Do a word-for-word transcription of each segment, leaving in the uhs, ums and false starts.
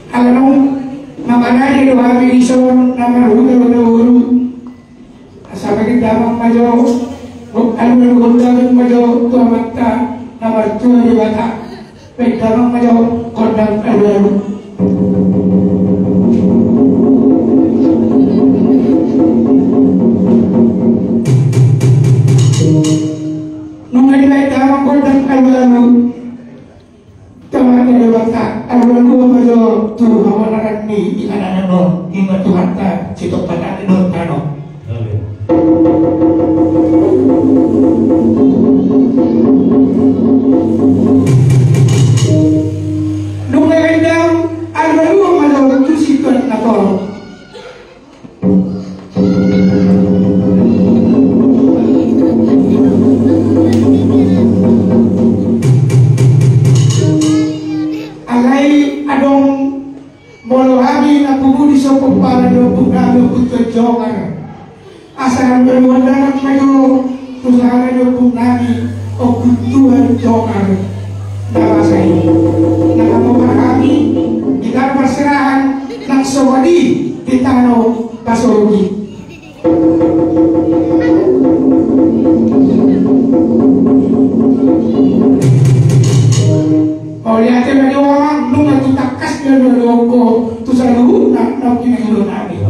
Ala naung mangarade do hami dison na marhula-hula boru. Asa bahen damang ma jo, alualuhon damang ma jo tu Amanta na martua Debata. Bahen damang ma jo gondang alualu. Nunga dibahen damang gondang alualu. Tama ke Debata, alualu ma jo tu hamonangan ni inganan on, ima Tuhanta sitopatan ni dohot tano. Amin. Nunga dibahen damang alualu ma jo tu situan na torop. Alai adong molo hami na pungu di sopo pala di ompung nami Ompu Tuan Jongar. Asa na dua dua danak ma jo tu sahana ni ompung nami Ompu Tuan Jongar. Na masa i na hamu ma hami di tano parserahan nang songon i di tano pasogi. Mauliate ma jo amang, nunga tu tangkas dia dua dua ko tu saluhutna na pinangido nami.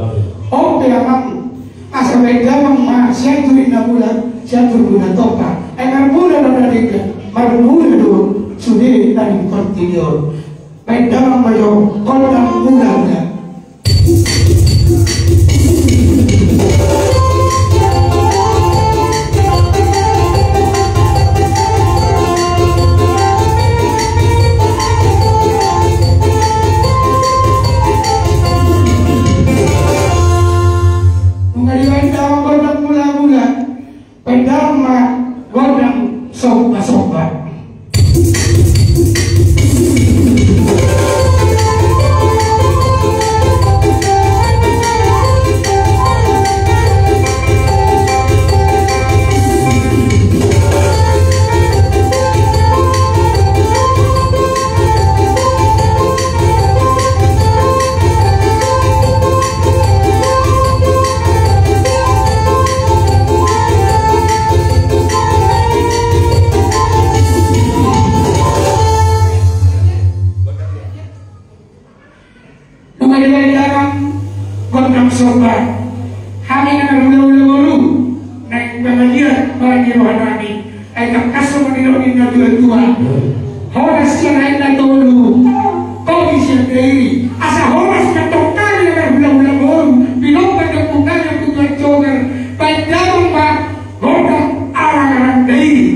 Oke amang. Asa bahen damang ma sian Turimula, sian Turimula Tompa. Ai marmula do na denggan, marmula do sude na di portibi on. Bahen damang ma jo gondang mula-mula. Nunga dibahen damang gondang mula-mula. Bahen damang ma gondang somba-somba. Nunga dibahen damang gondang somba. Hami na marhula-hula boru naeng mangaliat bahen ni roha nami. Ai tangkas songon nidok ni na tua-tua. Horas sian aek na tolu, kopi sian dairi. Asa horas ma tongka ni na marhula-hula boru, pinompa ni ompung nami Ompu Tuan Jongar. Bahen damang ma gondang alang-alang dairi.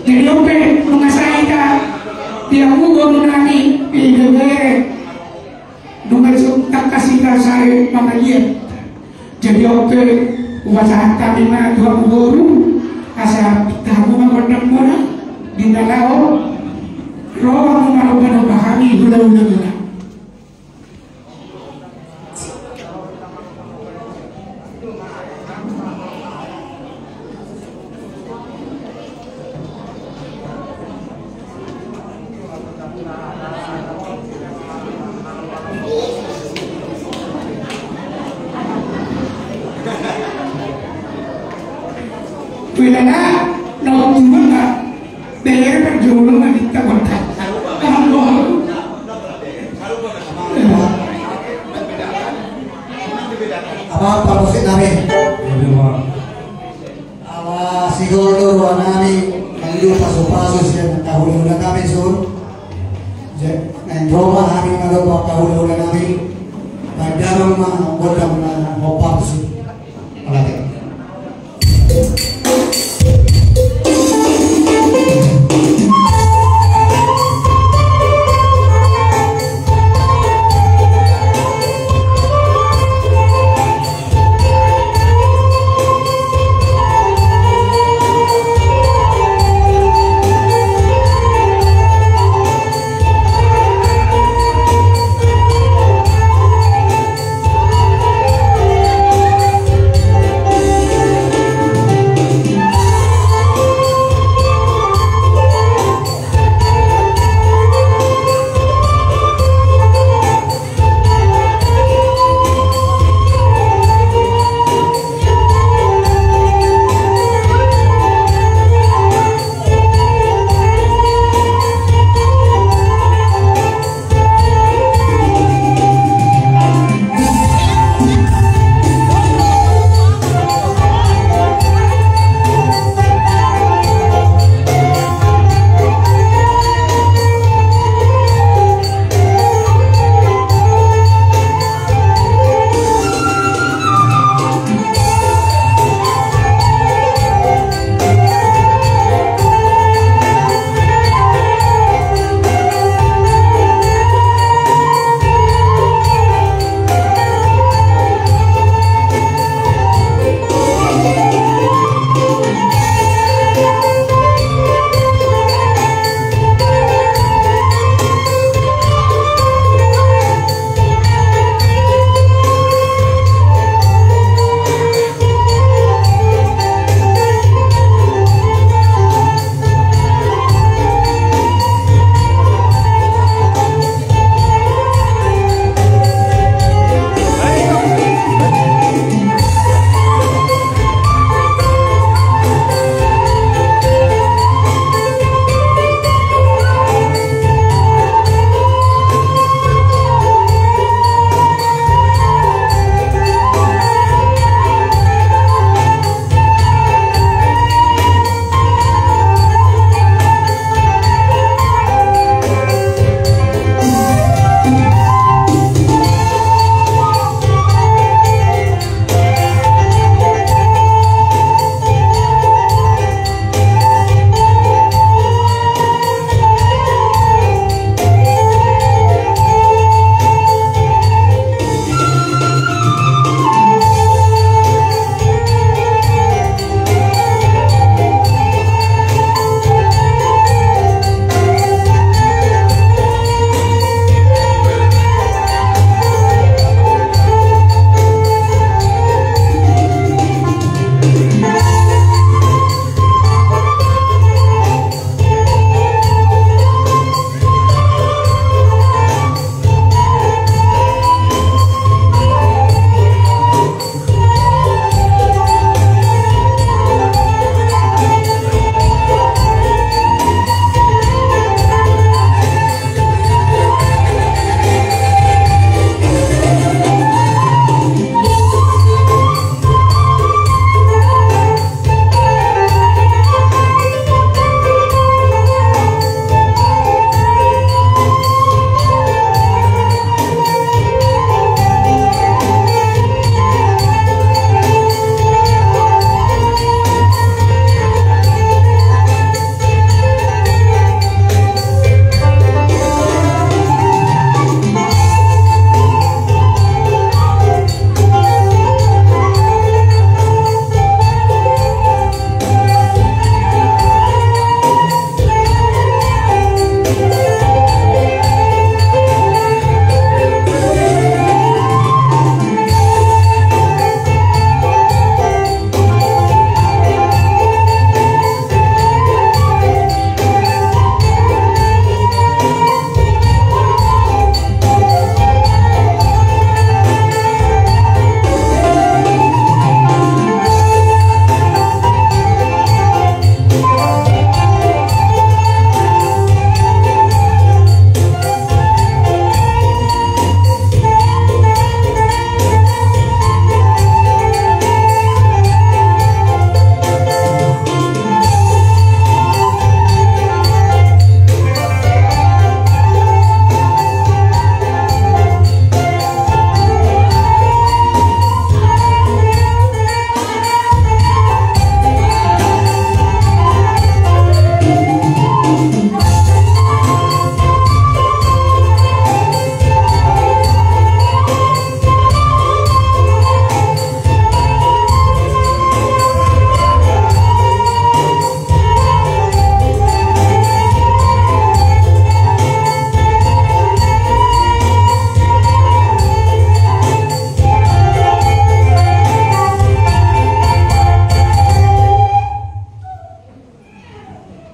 Jadi on pe nunga sai hita di hamu boru nami, ibebere, nunga so tangkas hita sai mangaliat. Jadi on pe hupasahat hami ma tu hamu boru, asa pinta hamu ma gondang muna di na laho ro hamu manomba-nomba hami hula-hula muna. Pulana na utuman na bere parjolo na minta kontak. Paham lo? Apa, apa musik nami? Ala sigol do roha nami, mangolu pasu-pasu sian angka hula-hula nami son. Jadi, naeng ro ma hami mangolu angka hula-hula nami. Padalan ma gondang na hombar tusi. Ala te.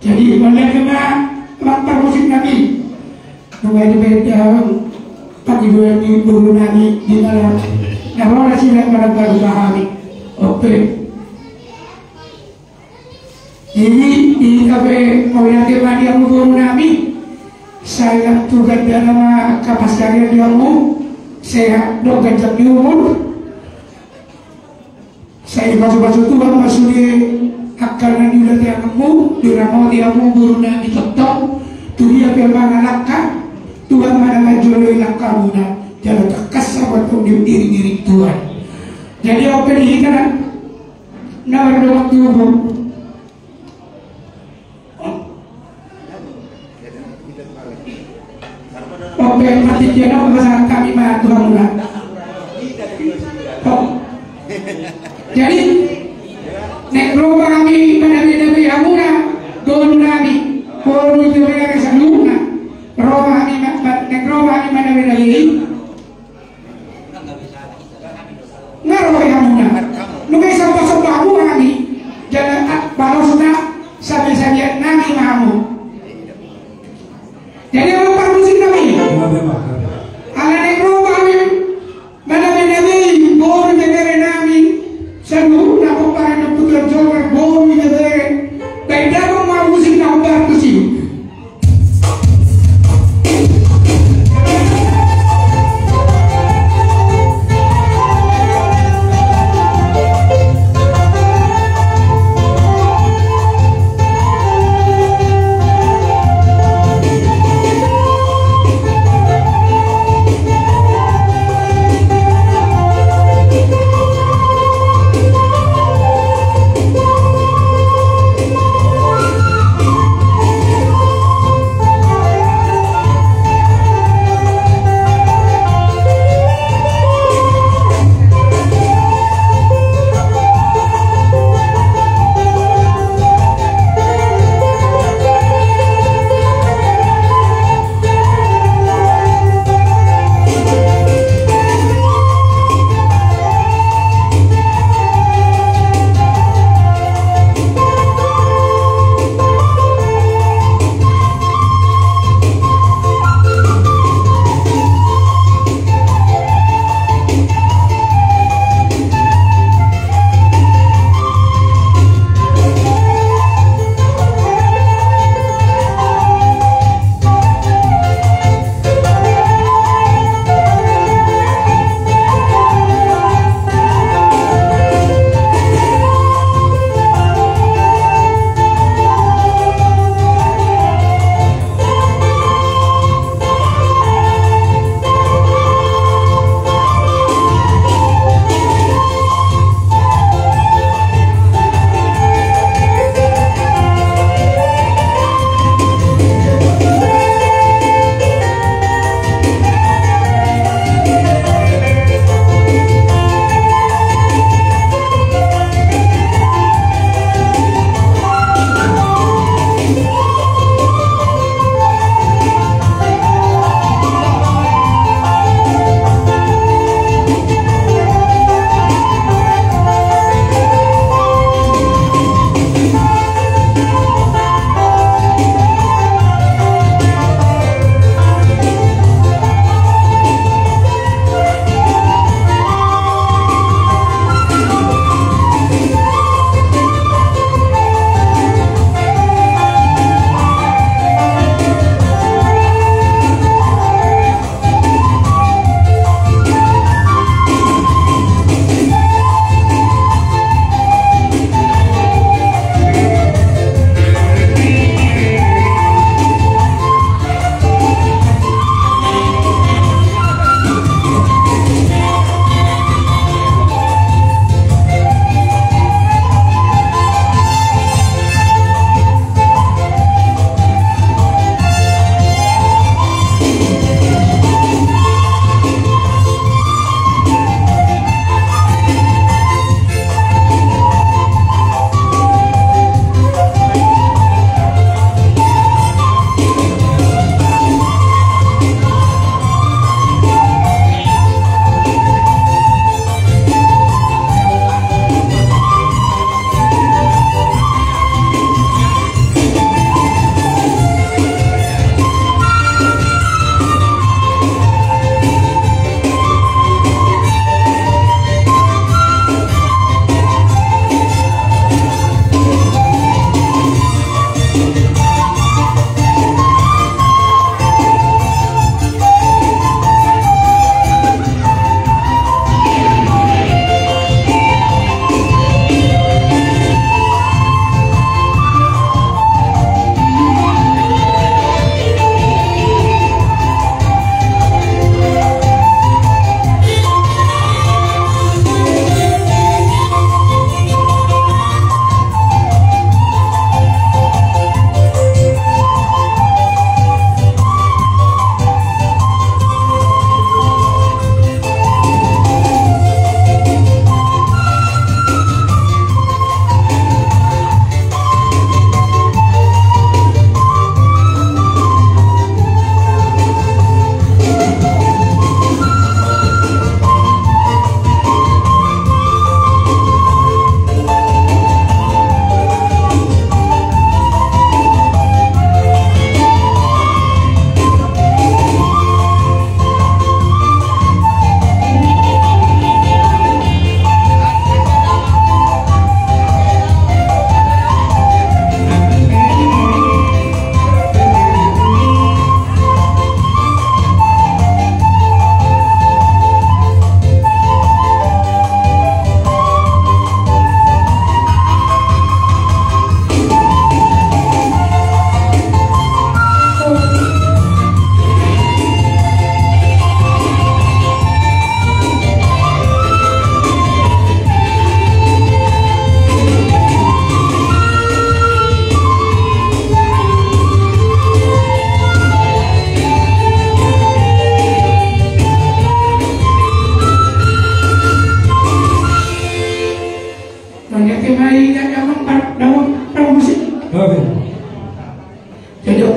Jadi mauliate ma, amang parmusik nami. Nunga dibaen hami pangidoan ni boru nami di dalam. Na ro nasida manang baru pahami. Oke. Jadi hita pe mauliate ma di hamu boru nami. Sai lam tu gandana ma angka pansarian di hamu. Sehat dohot ganjang ni umur. Sai dipasu-pasu Tuhan ma sude angka na niula tu hamu, diramoti hamu boru nami tongtong. Tu dia pe mangalangka, Tuhan ma na manjoloi langkamuna. Jala tangkas ma tongtong diiring-iring Tuhan. Jadi ope di hita na, na mardongan tubu. Ope, mati dia na pasahat hami ma tu hamuna. Oh. Jadi naeng ro ma hami manabe-nabe hamuna, boru nami, boru nami saluhutna. Ro ma hami ma-, ma-, naeng ro ma hami manabe-nabe i. Nga ro hamuna. Nunga disomba-somba hamu hami. Jala balosna sabe-sabean nami ma hamu. Jadi amang parmusik nami. Ala naeng ro hami manabe-nabe i boru ibebere nami saluhutna.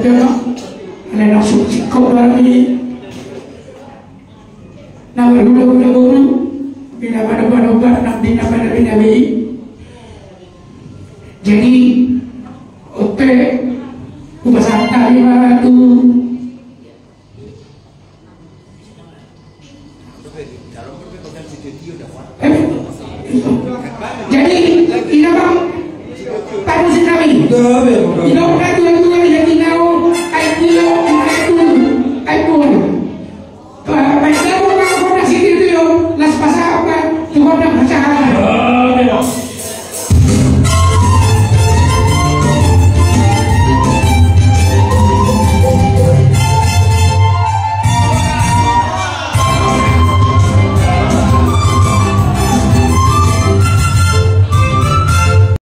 Alai langsung singkop do hami na marhulahula boru, di na manombanomba nang di na manabinabi. Jadi on pe hupasahat hami ma tu Jadi, inna ma parmusik nami.